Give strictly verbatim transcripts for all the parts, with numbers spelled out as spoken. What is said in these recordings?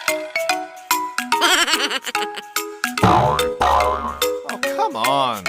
Oh, come on.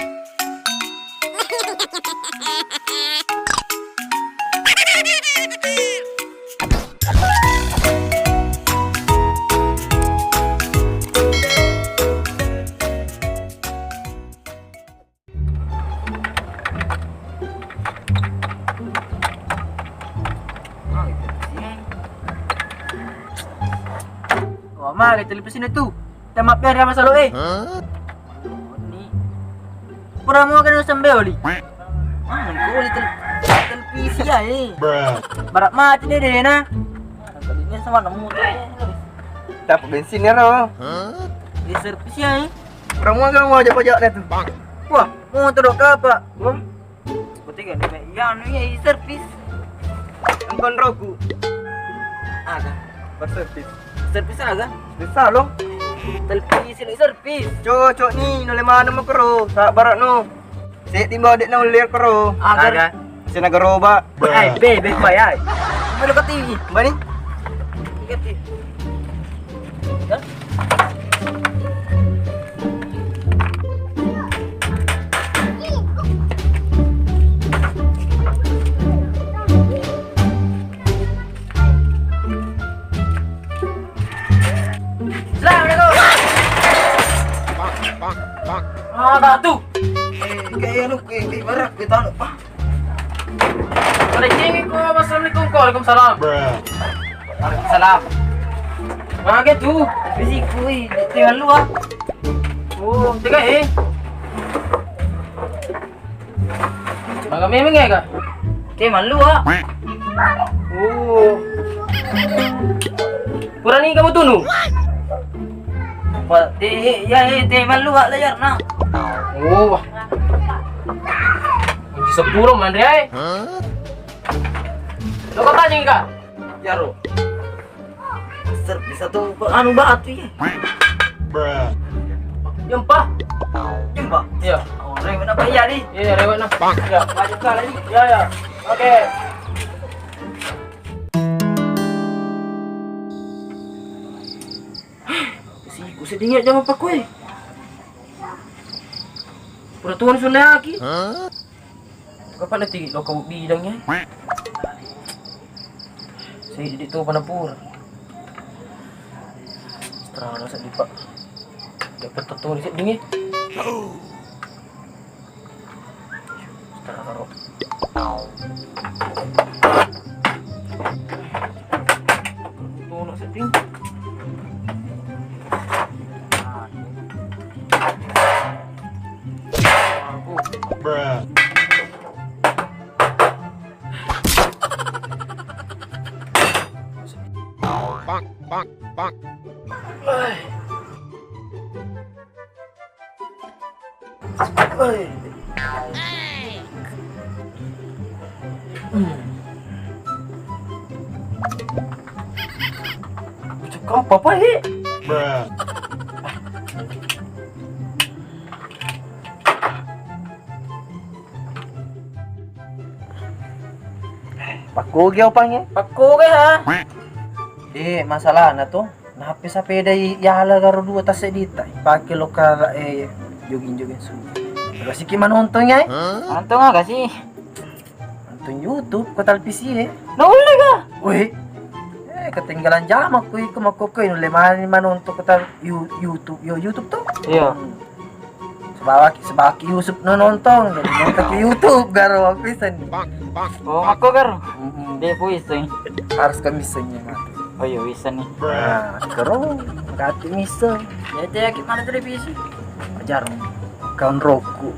Wah, male televisi tu. Tamabbere sama salo e. Ni. Pura mua kan sambe oli. Ah, ko oli tel-, televisi ya e. Barak mati deh deh na. Tadi ini sama nemu tu. Tapi bensin ya ro. Di servis ya e. Pura mua kan mau aja-aja tu. Wah, mau terus ke apa? Wah. Seperti kan, iya, anu, iya, iya, servis. Engkon roku. Ada. Pas servis. Servis aga? Servis salon. Televisi ni servis. Cocok ni, nole mana mau kero? Sabar no. Saya timbal dek nang lir kero. Aga. Saya nak geroba. Ai, be, be, bai, ai. Mana kau tinggi? Mana? Tinggi. Assalamualaikum. Ah, tak tu. Eh, kayak anu, kayak, kayak barak, kayak tanu, Pak. Assalamualaikum. Waalaikumsalam. Waalaikumsalam. Mage tu. Bisi kui, tinggal lu ah. Oh, tiga eh. Maga memeng ya, Kak? Te malu ah. Oh. Purani kamu tunu? Wah, te, ya, eh, te malu ah layar na. Oh. Kunci sepuluh manre ai. Lo kok tanya, Kak? Jaro. Ser, bisa tu anu batu ya. Jempa. Jempa. Iya. Oh, rewet apa iya di? Iya, rewet nah. Iya. Maju kali. Iya, iya. Oke. Si, ku sedingnya jam apa kue? Pura tuan sudah lagi. Kapan nanti lo kamu bidangnya? Saya jadi tuh pada pura. Setelah sedih, Pak. Dapat tertulis sedih. Setelah taruh. Tuh, nak sedih. Bang, bang, bang. Oi. Hmm. Bujuk kau apa, Pak, he? Pakkogi opangnge? Pakkogi ha. De, masalahna tu, nappe sapeda i-, yala garo dua tassedditta, ipake lokala, eh, jogging-jogging su. Terus iki manontong ya? Manontong aga sih? Nonton YouTube ko televisi e. Naulle ga? Weh. Eh, ketinggalan jama ko iko makkokko nulle mani manontong ko tel-, You-, YouTube, yo YouTube to? Iya. Hmm. Sebawaki, sebawaki Yusuf no nonton, jadi nonton ke YouTube garo aku iseng. Oh, makko garo. Mm-mm. Dia ku iseng. Harus kami iseng ya, Mat. Oh iya, iseng nih. Nah, garo, kati iseng. Ya, itu ya, gimana televisi? Ajar. Kau roku.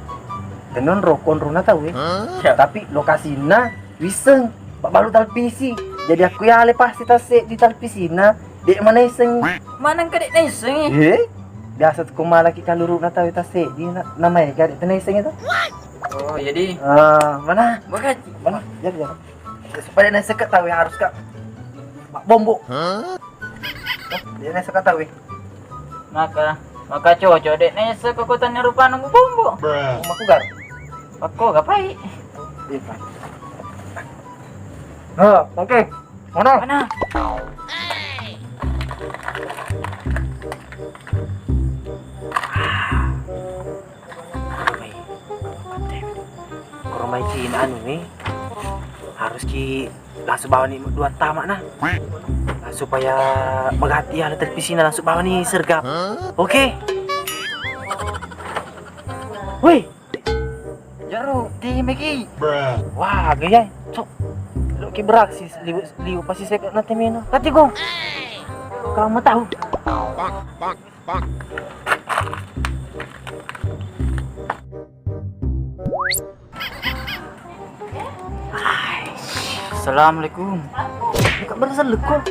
Tennon roku onrona tau, eh. Iya. Tapi lokasina wiseng, pabbalu televisi. Jadi aku yale pasti tasse di televisina, dek mana iseng. Mana engka dek naiseng? Eh, biasa tu malaki kaluru na tau tasse di na-, namanya gak dek naiseng itu. Oh, jadi. Ah, mana? Bagaci. Mana? Jadi, jadi. Supaya naiseng ke tau harus kak bombo. Hah? Dia naiseng ke tau. Maka, maka cocok dek naiseng kekuatan rupa nunggu bombo. Rumahku gar. Aku gapai. Iya, Pak. Nah, oke. Mana? Mana? Cina anu ni harus ki langsung bawa ni dua tamak nah. Supaya magati ala televisi na langsung bawa ni sergap. Oke. Woi. Jaro, ti meki. Wah, gaya. Cok. Lo ki beraksi liu liu pasti saya nanti mino. Kati gong. Kamu tahu. Assalamualaikum. Buka berasa lekko.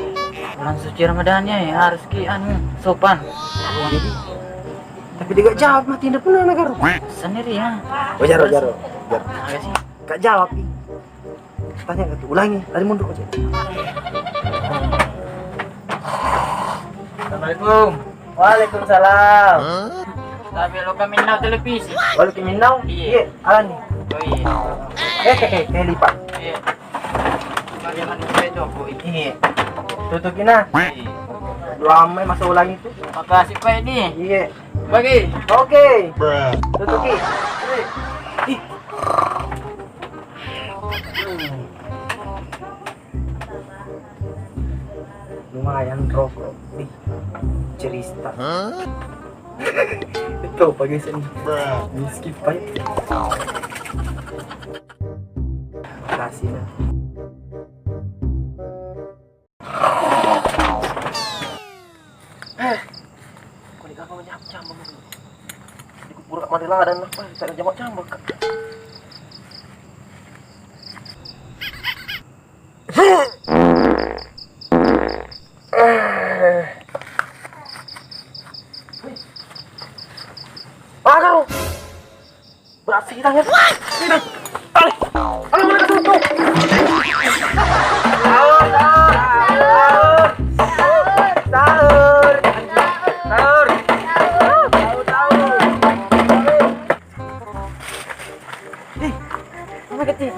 Bulan suci Ramadan ya, harus ki anu sopan. Tapi dia gak jawab mati, ndak pernah negara. Sendiri ya. Wajar, wajar, wajar. Makasih. Gak jawab. Tanya ke tu, ulangi, lari mundur aja. Assalamualaikum. Waalaikumsalam. Tapi lo kami nau televisi. Waalaikumsalam. Iya. Iya, Alan nih. Oh iya. Eh, eh, eh, eh, lipat. Iya. Bagaimana saya itu aku ini? Iya. Tutup kina. Iya. Dua amme masa ulangi itu. Makasih Pak ini. Iya. Bagi. Oke. Tutup ki. Ih. Lumayan rokok nih cerita. Itu pagi sini. Skip aja. Kasih dah. Eh, kau ni apa menyap jambang ni? Di kupura mari ladan apa? Tak ada jamak jambang kak. Agaro. Berhasil kita ya. Ale. Ale, mana kasih tuh? Sahur, sahur, sahur. Sahur. Sahur. Sahur, sahur. Ih, apa kecil?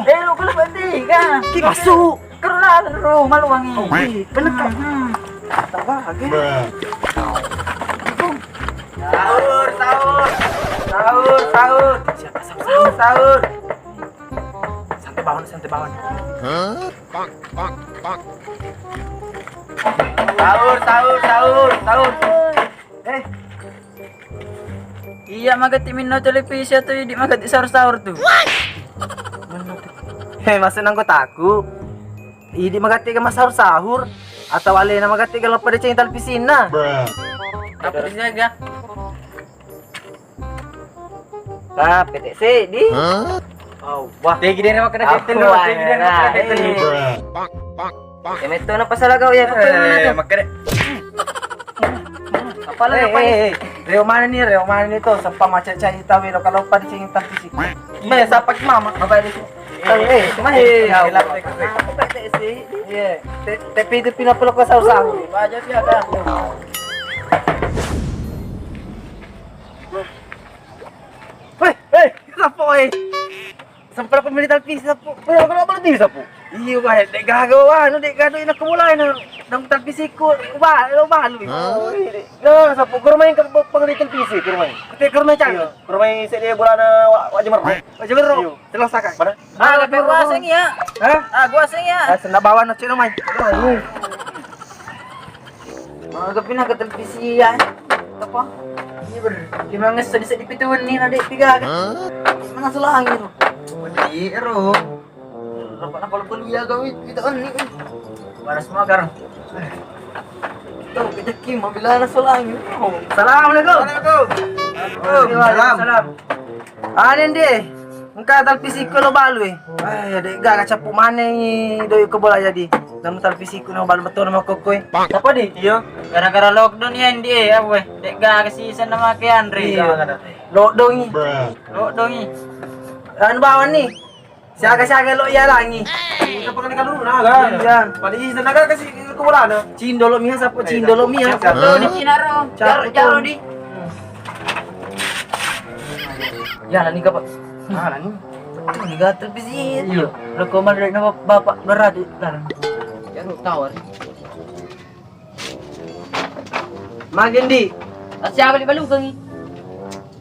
Eh, lu kulit berhenti kan? Ki masuk. Keluar lu, malu wangi. Oh, iya, bener, Kak. Hmm. Tambah lagi. Sahur, sahur. Sahur, sahur. Siapa sahur? Sahur, sahur. Santai bawang, santai bawang. Sahur, sahur, sahur, sahur. Eh. Iya, magatti minno televisi atau idi magatti sahur-sahur tu. Hei, maksud anggotaku, idi magatti ga massahur-sahur atau alena magatti ga loppa deceng televisinna? Apa bisa ga? Ah, P T C di. Oh, wah. Tegi dene makkeda Apa telu, tegi dene makkeda telu. Aja? Ya metto na pasala kau ya, pakai mana tuh? Makkeda. Apa lagi, apa lagi? Eh, eh, eh. Reo mana nih, reo mana nih tuh? Sempa macet cai tahu lo kalau pada cengin tapi sih. Be, sapa ki mama? Apa ini? Eh, eh, cuma eh, ya, P T C. Iya. Te-, tapi itu pina perlu kau sahur-sahur. Baja sih ada. Weh, eh, kenapa, weh? Sampai aku milih televisi, Sapu. Weh, aku nak beli televisi, Sapu. Iya, weh, dek gaga, wah, anu dek gaga ini aku mulai, nah. Nang televisiku, wah, lo malu. Hah? Nah, Sapu, kurang main ke pengen televisi, kurang main. Kita kurang main cang. Iya, kurang main saya dia bola na wa-, wajah merah. Wajah merah. Iya. Terus sakai. Mana? Ah, tapi gua asing ya. Hah? Ah, gua asing ya. Ah, senda bawa na cino main. Maga pinna ke televisi ya. Apa? Iya ber. Dia mangesso di seddi pitu wenni na dek piga. Mana sulangi ro. Iya ro. Rapat apa lu kuliah kau itu wenni. Baras magar. Tuh, kejeki mau bilang sulangi. Assalamualaikum. Waalaikumsalam. Waalaikumsalam. Ane ndi, engka televisiku lo balu e. Eh, dek gaga cappu manengi doi ko bola jadi. Namu televisiku no balu betul nama kokko e. Apa di? Iya. Gara-gara lockdown ya ndi e, apa e? Dek gaga season nama ke Andre. Iya. Lockdown i. Lockdown i. Anu bawang ni. Siaga-siaga lo iya langi. Kita pakai kalung naga. Iya. Pada izin naga kasih ke bola na. Cindo lo miha sapu, cindo lo miha. Lo di Cina ro. Jaro, jaro di. Ya, lani ka, Pak. Ah, lani. Ini gatel bisi. Iya. Lo kau malah nama bapak berat itu. Jaro tawar. Magen di. Siapa di balukangi?